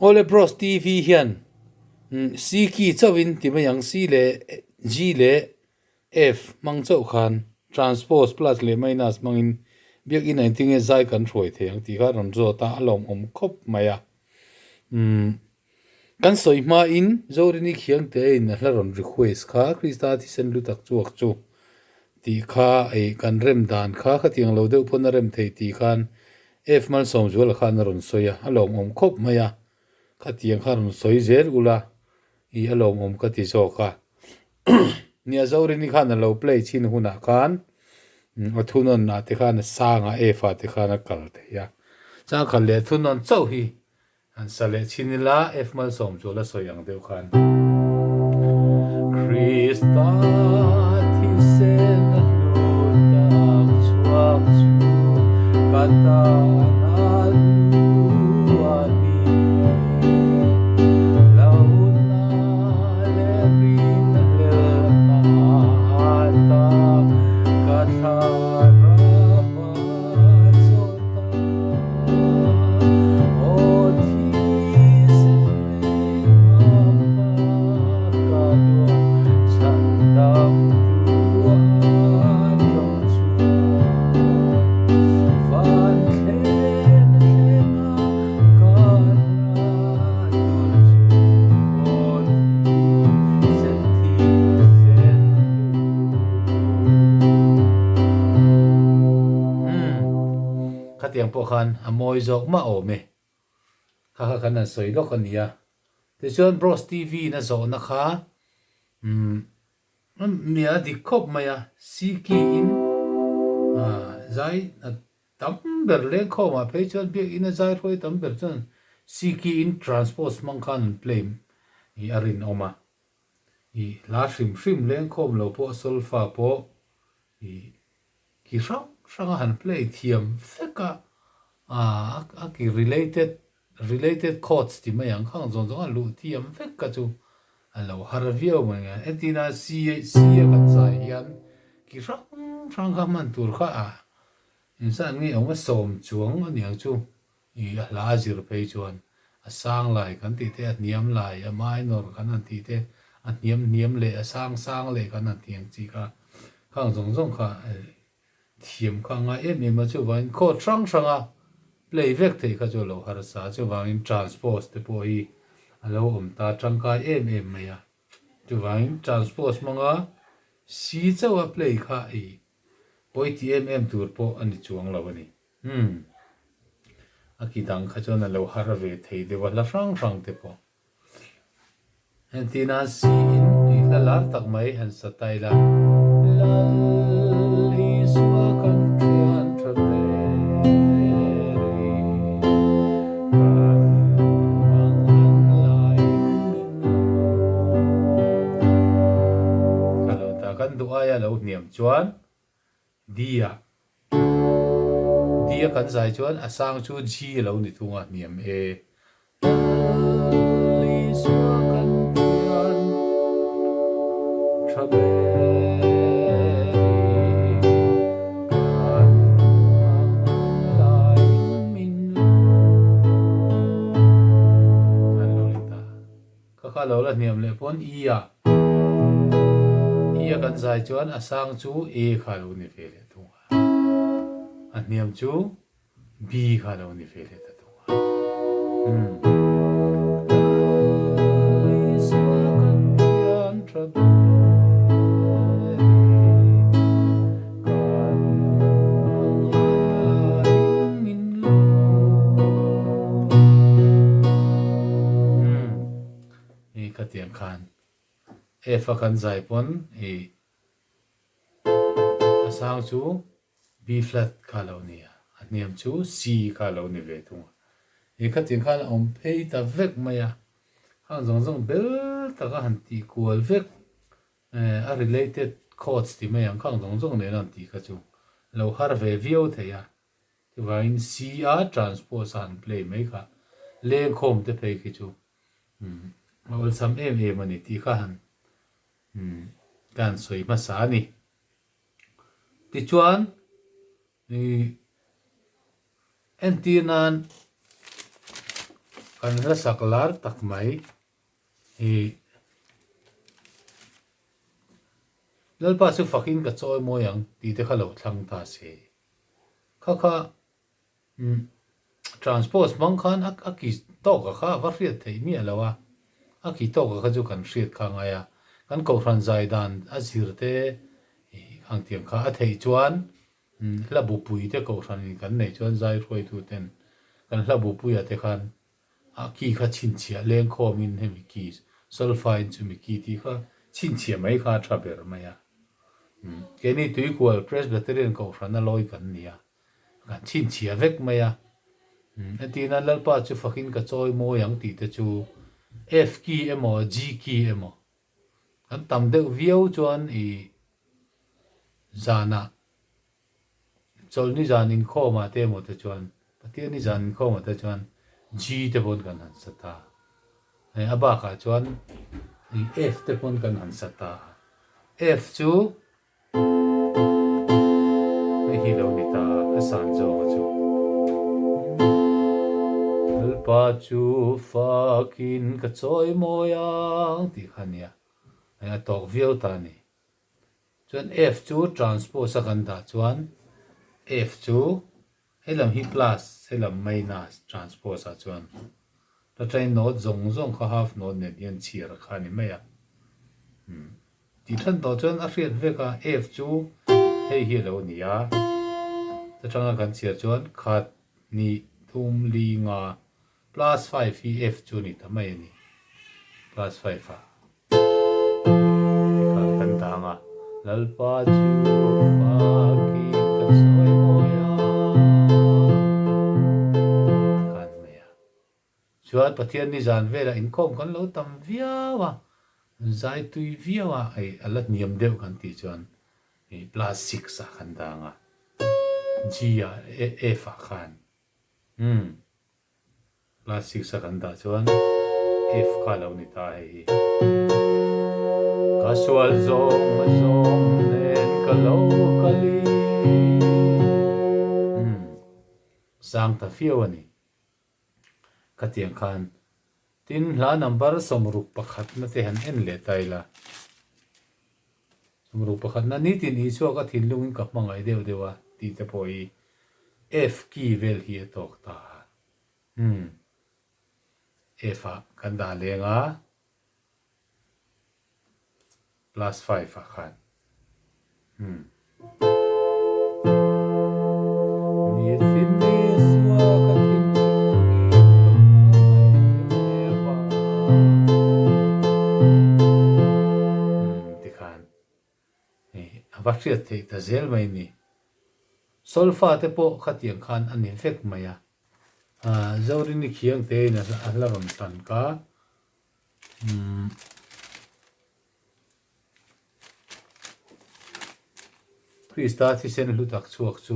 Awle Bros TV hian C key chauhin ti mai ang, C leh G leh F hmang chauh khan transpose plus leh minus hmangin biakin a engtinge zai kan hruai thei ang tih kha a rawn zawt a, a lawmawm khawp mai a. Umm kan sawi hmain Zorini Khiangte in a hla rawn request kha Krista thisen lu tak chuak chu tih kha ei kan rem dan kha khatiang lo deuh pawn a rem thei tih khan F Malsawmzuala khan a rawn sawi a, a lawmawm khawp mai a, khatiang kha rawn sawi zel ula i a lawmawm ka ti zawk a. Nia Zorini khan a lo play chin hunah khan a thunawn ah te khan a sang a F ah te khan a kal thei a, chuan khat leh thunawn chauh hi han sa leh chin ila F Malsawmzuala sawi ang deuh khan. Krista thisen a hlut tak chhuak chu ka tan a hlu a ni. Lo na leh rin hlelhna ata ka thlarau a chawl ta. Aw thisen Khatiang pawh khan a mawi zawk mah awm e. Kha kha kan han sawi lawk a nia. Tichuan Bros TV in a zawhna kha umm mi a dik khawp mai a, Siki in zai tam ber lengkhawmah phei chuan biakinn a zai hruai tam ber chuan Siki in transpose hmang khan an play i a rinawm a. I hla hrim hrim lengkhawm lo pawh solfa pawh i ki hrang hrang a han play thiam vek a, a ki related related chords ti mai ang khang zawng zawng a luh thiam vek kha chu a lo har viau mai a, entina C C a kan zai hian ki hrang hrang kha hman tur kha a inzan nge awm a sawm chuang a niang chu i a hla a zir phei chuan a sang lai kan tih te a hniam lai a minor kan han tih te a hniam hniam leh a sang sang leh kan han tih ang chi kha khang zawng zawng kha thiam kha a ngai em em a, chuvangin chord hrang hranga play vek theih kha chu a lo harsa a, chuvangin transpose te pawh hi a lo awm ta tangkai em em mai a, chuvangin transpose hmanga C chauha play kha i pawi ti em em tur pawh a ni chuang lo a ni. Umm a ki dang kha chuan a lo har ve thei deuh a, hla hrang hrang te pawh. Entina siin i hla lar tak mai han sa ta ila. Lal Isua kan thian tha ber i, kan mang an laiin min lo. Ka lo ta kan duh aia lo hniam chuan D-ah D-a kan zai chuan a sang chu G a lo ni thung a, hniam e. Lal Isua kan thian tha ber i, kan hmang an laiin min lo. Kan lo ni ta. Ka kha lo la hniam leh pawn I-ah I a kan zai chuan a sang chu A kha lo ni ve leh thung a, a hniam chu B kha lo ni ve leh ta thung a. Umm. Isua kan thian tha ber i, kan hmangaih min lo. Umm. I khatiang khan F a kan zai pawn i a sang chu B flat kha lo ni a, a hniam chu C kha lo ni ve thung a. I khatiang khan a awm phei ta vek mai a, khang zawng zawng bel taka han tih kual vek a related chords ti mai ang khang zawng zawng nen a han tih kha chu lo har ve viau thei a. Chuvangin C a transpose a han play mai kha lengkhawm te phei khi chu a awlsam em em a ni tih kha han ka han sawi hmasa a ni. Tichuan entir nan. Kan hlasak lar tak mai hi Lalpa chu fakin ka chawi mawi ang tih te kha lo thlang ta se. Kha kha Transpose hmang khan a ki tawka kha a va hriat theih miah lo a, a ki tawka kha chu kan hriat kha ngai a, kan kohhran zai dan a zir te ang tiang kha a theih chuan hla bupui te kohhran in kan neih chuan zai hruaitu ten kan hla bupuia te khan a ki kha chhinchhiah lengkhawm in hemi ki solfa in chumi ki tih kha chhinchhiah mai kha a tha ber mai a. Keini Tuikual Presbyterian kohhran a lawi kan ni a. Kan chhinchhiah vek mai a. Entirna Lalpa chu fakin ka chawi mawi ang tih te chu F key emaw G key emaw kan tam deuh viau chuan i zanah chawlhni zan inkhawmah te emaw te chuan Pathianni zan inkhawmah te chuan G te pawn kan han sa ta. A bakah chuan F te pawn kan han sa ta a. F chu Hei hi lo ni ta a san zawnga chu. Lalpa chu fakin ka chawi mawi ang tih kha nia. Hei a tawk viau ta a ni. Chuan F chu transpose a kan dah chuan F chu He lam hi plus, he lam minus transpose ah chuan Tatai note zawng zawng kha half note nen hian chhiar kha a ni mai a. Umm tih than tawh chuan a hriat vek a, F chu hei hi a lo ni a, ta tanga kan chhiar chuan khat, hnih, thum, li, nga plus five hi F chu a ni ta mai a ni, plus five ah. Tikhan kan dang a, Lalpa chu fakin ka chawi mawi a, tikhan mai a. Chuan Pathian nizan velah inkhawm kan lo tam viau a, zai tui viau a, hei a la hniam deuh kan tih chuan hei plus six ah kan dang a, G ah F ah khan umm. Class six a kan dah chuan F kha lo ni ta hei hi. Ka sual zawng a zawng nen ka lo kal i. Umm sang ta fiau a ni. Khatiang khan tin hla number 61 na te han en leh ta ila. 61 na nitin Isua ka thinlungin ka hmangaih deuh deuh a tih te pawh hi F key vel hi a tawk ta a. Umm. F ah kan dah leng a, plus five ah khan. Umm. Nitin Isua ka thinlungin ka hmangaih deuh deuh a. Umm tikhan hei a va hriat theih ta zel mai ni. Solfa te pawh khatiang khan a ni vek mai a. Zorini khiang tein a hla rawn tan ka. Umm. Krista thisen hlu tak chhuak chu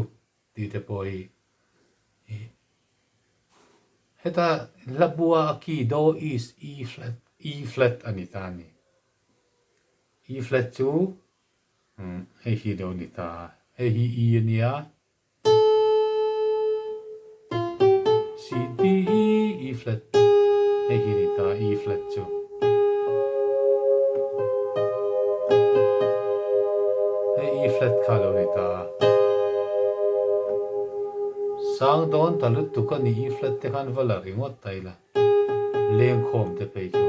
tih te pawh hi heta hla bua a key do is E flat E flat a ni ta a ni. E flat chu hei hi lo ni ta a, hei hi E a nia. C D E E flat hei hi ni ta E flat chu. Hei E flat kha lo ni ta. Sang dawn ta lutuk a ni E flat te khan va la ringawt ta ila lengkhawm te phei chu.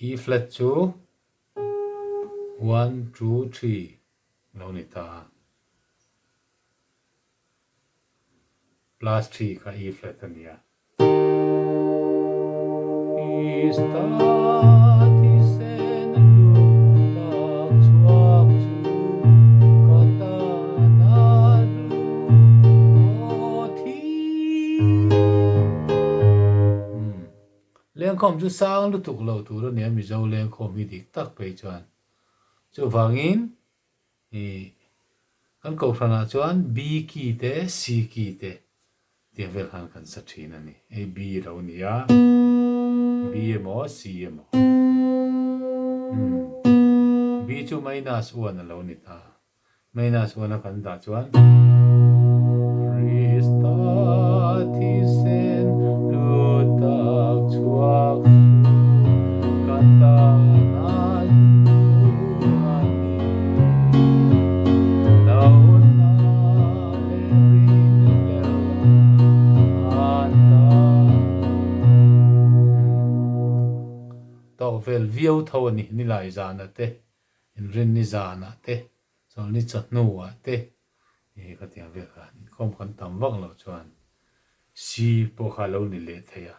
E flat chu one two three lo ni ta a. Plus three kha E flat a ni a. Krista thisen lu tak chhuak chu ka tan a hlu aw thi. Umm. Lengkhawm chu sang lutuk lo tur a nia Mizo lengkhawm hi dik tak phei chuan. Chuvangin i kan kohhranah chuan B key te C key te tiang vel khan kan sa thin a ni. Hei B lo ni a, B emaw C emaw. Umm B chu minus one a lo ni ta. Minus one a kan dah chuan Krista thisen. vel viau tho a ni, nilai zanah te, inrinni zanah te, chawlhni chawhnuah te, ih khatiang vel khan inkhawm kan tam vak loh chuan C pawh kha a lo ni leh thei a,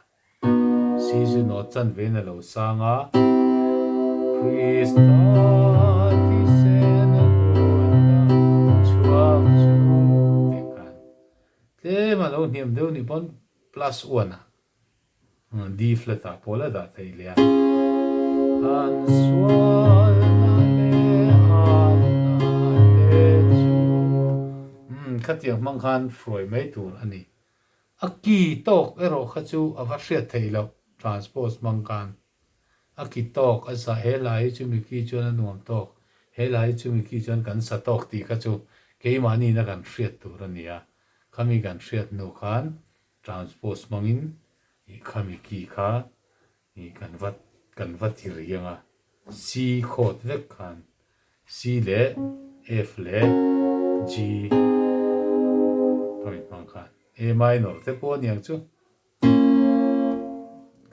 C chu nawt chan vein a lo sang a, Krista thisen a kut a chhuak chu tih khan tlem a lo hniam deuh ni pawn plus one ah D flat ah pawh la dah theih leh a. An sualna leh atna te chu umm khatiang hmang khan hruai mai tur a ni. A ki tawk erawh kha chu a va hriat theih loh transpose hmang khan. A ki tawk a sa he lai hi chumi ki chuan a nuam tawk, he lai hi chumi ki chuan kan sa tawk tih kha chu keimahniin a kan hriat tur a ni a. Khami kan hriat hnu khan Transpose hmangin ih khami ki kha ih kan va kan va ti riang a, C chord vek khan C leh F leh G khami hmang khan A minor te pawh aniang chu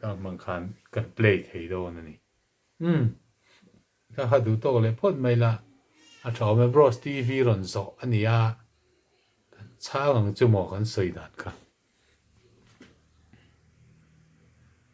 ka hmang khan kan play thei dawn a ni. Umm ka ha duh tawk leh phawt mai la a tha awm e Bros TV rawn zawh a ni a, kan chhang ang chu maw kan sawi dan kha.